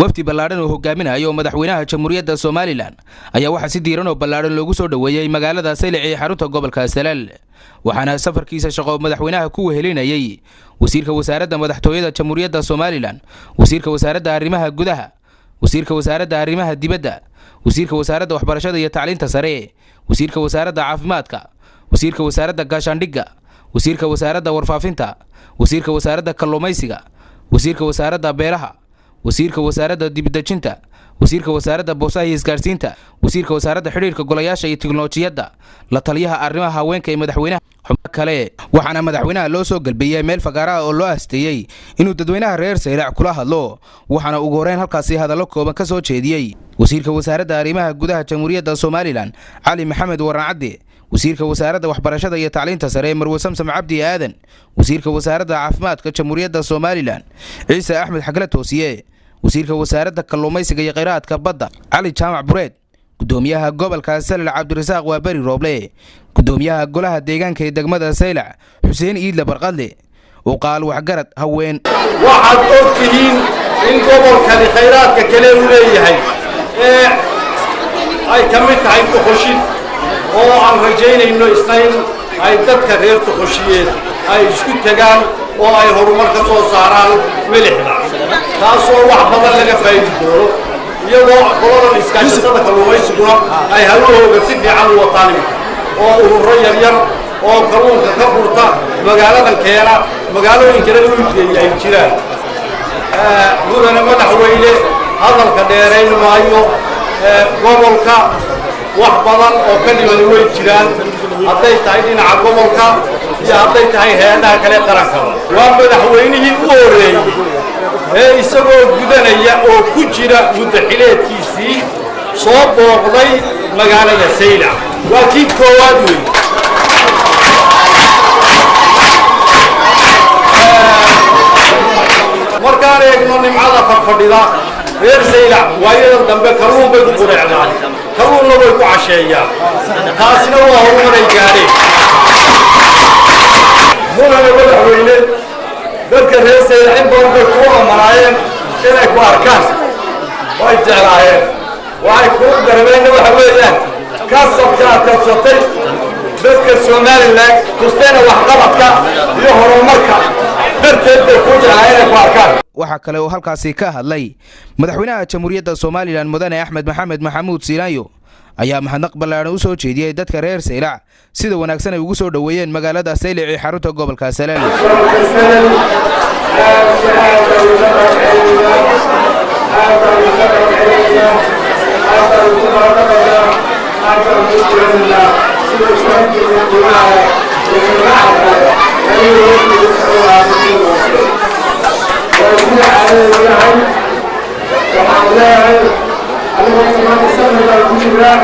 Wafdi ballaadhan oo hogaaminayo madaxweynaha Jamhuuriyadda Somaliland ayaa waxaa si diiran oo ballaadhan loogu soo dhoweeyey magaalada Saylac ee xarunta gobolka Salal. Waxaana safarkiisa shaqo madaxweynaha ku wehelinayay wasiirka wasaaradda madaxtooyada Jamhuuriyadda Somaliland, wasiirka wasaaradda arrimaha gudaha, wasiirka wasaaradda arrimaha dibadda, wasiirka wasaaradda waxbarashada iyo tacliinta sare, wasiirka wasaaradda caafimaadka, wasiirka wasaaradda gaashaandhigga, wasiirka wasaaradda warfaafinta, wasiirka wasaaradda kalluumaysiga, wasiirka wasaaradda beeraha, wasiirka wasaaradda dibdejinta, wasiirka wasaaradda boosaha iyo isgaarsiinta, wasiirka wasaaradda xidhiirka golayaasha iyo tiknolojiyadda, la taliyaha arrimaha haweenka ee madaxweynaha, xubno kale. Waxaana madaxweynaha loo soo galbiyey meel fagaaraha oo loo asteeyey inuu dadweynaha reer Saylac kula hadlo. Waxaana ugu horreyn halkaasi hadallo kooban ka soo jeediyey wasiirka wasaaradda arrimaha gudaha Jamhuuriyadda Somaliland, Cali Maxamed Waran Cadde, wasiirka wasaaradda waxbarashada iyo tacliinta sare, Marwe Samsam Cabdi Aadan, wasiirka wasaaradda caafimaadka Jamhuuriyadda Somaliland, Ciise Axmed Xagle Toosiye, wasiirka wasaaradda kalluumaysiga iyo kheyraadka badda, Cali Jaamac Bureed, gudoomiyaha gobolka Salal, Cabdirasaaq Waaberi Rooble, gudoomiyaha golaha deegaanka ee degmada Saylac, Xuseen Iidle Barqadle, uqaal, waxgarad, haween. Waxaad og tihiin in gobolkani khayraadka kale uu leeyahay ee ay ka mid tahay Tuqushin, oo aan rajaynayno isna in ay dadka reer Tuqushiyeed ay isku tegaan oo ay horumar ka soo saaraan milixda, taasoo wax badan laga faa'idi doono, iyadoo qoladan iskaashatada kalluumaysiguna ay hawlahooga si fiican u wataan iminka, oo ururo yaryar oo kalluunka ka gurta magaaladan keena, magaalooyinkana u iibgeeya ay jiraan. Mudane madaxweyne, hadalka dheerayn maayo. Gobolka wax badan oo ka dhimani way jiraan, hadday tahay dhinaca gobolka iyo hadday tahay hay-adaha kale qarankaba. Waa madaxweynihii u horreeyey ee isagoo gudanaya oo ku jira muddaxileedkiisii soo booqday magaalada Saylac. Waa kii koowaad wey. Markaan eegno nimcada fadhfadhida reer Saylac, waayadan dambe kalluun bay ku qureecdaan, kalluunna way ku casheeyaan. Taasina waa horumaray gaadheen. Mudane madaxweyne, dadka reer Saylac in badan bay kuu amanaayeen inay ku arkaan, way jeclaayeen. Waxay kuu garabeenna waxa weeyaan kasabka aad kabsatay dadka Somaliland, tustayna waxqabadka iyo horumarka darteed bay kuu jeclaayeen inay ku arkaan. Waxaa kale oo halkaasi ka hadlay madaxweynaha Jamhuuriyadda Somaliland, Mudane Axmed Maxamed Maxamuud Siilaanyo, ayaa mahadnaq ballaadhan u soo jeediyey dadka reer Saylac sida wanaagsan ay ugu soo dhoweeyeen magaalada Saylac ee xarunta gobolka Salal. Gobolka Salal aad iyo aad baan uga mahadcelinaynaa, aad baan uga mahadcelinaynaa, aad baan ugu mahadnaqaynaa, aad baan ugu ducaynaynaa sida sharaftiisa, qiimaha iyo kalgacalka aniga wafdiga. Waa sida caadada yahay. Waxaan leeyahay anigu maanta safar baan ku jiraa.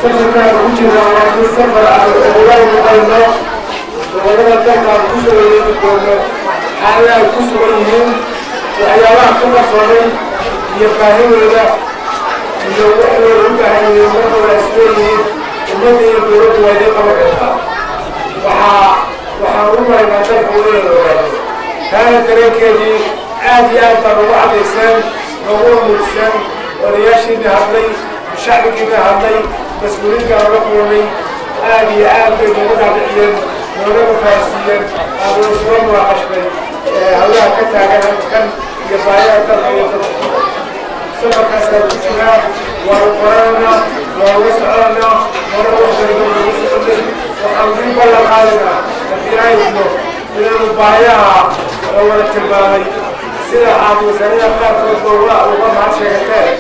Safarkaan ku jiraa waa mid safar aan ogolaan noqonno gobollada dalka, aan ku soo wareegi doono xaalada ay ku sugan yihiin, waxyaabaha ka qarsoomay iyo baahidooda iyo waxay u baahan yihiin. Marka waa isleeyihiin ummadda iyo dowladdu waa idiin qaban kartaa. Waxaan u maraynaa dalka inaan ogaano taana dareenkeedii. Aad iyo aad baa noogu cadayseen, nooguna muujiseen odayaashiina hadlay, shacbigiina hadlay, mas-uuliyiinta nooga kulmay. Aad iyo aad bay noogu dhaadhiciyeen, noogana fahansiiyeen, aanu isula munaaqashnay hawlaha ka taagan halkan iyo baayaha dalka iyo dadka. Safarkaasaan ku jiraa, waanu qoranaynaa, waanu la soconaynaa. Hore waxdariba noogu soconay. Waxaan ugu ballan qaadaynaa, haddii ilaahay idmo, inaanu baayaha oo wada tilmaamay, sida aad wasaarada qaarkood ba uga mahad sheegateen,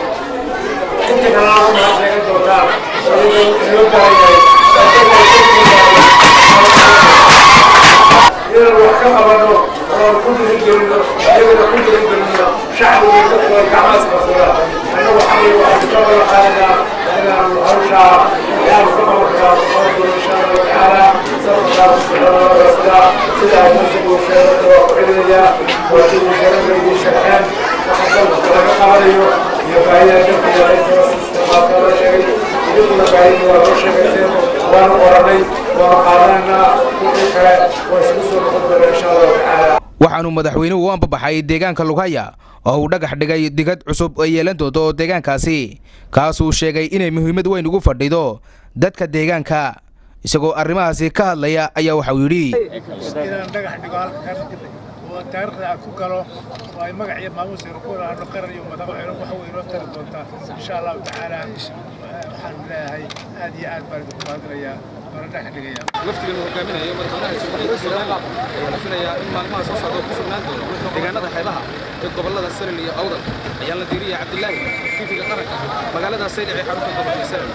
inta kalena uga mahad sheegan doontaan oo loo baahan yahay inaanu wax ka qabanno oo ku dhiirigelino, iyagana ku dhiirigelino, shacbiga dadku ay gacmaha isqabsadaan. Annagu xaqii waxaanu ka ballan qaadaynaa inaanu hawshaa waxyaanu ka qaban karaa ku qaban doono, insha Allahu tacaala. Safarkaa ku soconaa sida ay nasigu wasaaradda waa ku celinayaa, waa sida wasaaradda idiin sharxeen waxa dalka laga qabanayo iyo baahiyaha dalka yaala loo sheegay. Idinkuna baahidii waa loo sheegayseen, waanu qoranay, waanu qaadanaynaa. Wixii kale waa isugu soo noqon doonaa, insha Allahu tacaala. Waxaanuu madaxweynuhu u ambabaxay deegaanka Lughaya oo uu dhagax dhigay digad cusub ay yeelan doonto deegaankaasi, kaasuu sheegay inay muhiimad weyn ugu fadhido dadka deegaanka. Isagoo arrimahaasi ka hadlaya ayaa waxauu yidhi: Inaan dhagax dhigo halkan oo taariikhda aan ku galo oo ay magac iyo maamuus aynu ku lahaano, qaran iyo madax waxa way inoo tari doontaa, insha Allahu tacaala. Waxaan leeyahay aad iyo aad baan idinku mahadinayaa, waana dhagax dhigaya. Wafdigan uu hogaaminayo madaxweynaha Jamhuuriyadda Somaliland ayaa la filayaa in maalmaha soo socda ku sugnaan doono deegaanada xeebaha ee gobollada Salil iyo Awdal. Ayaan la diiriya Cabdilaahi, TV-ga Qaranka, magaalada Saylac ee xarunta gobolka Salil.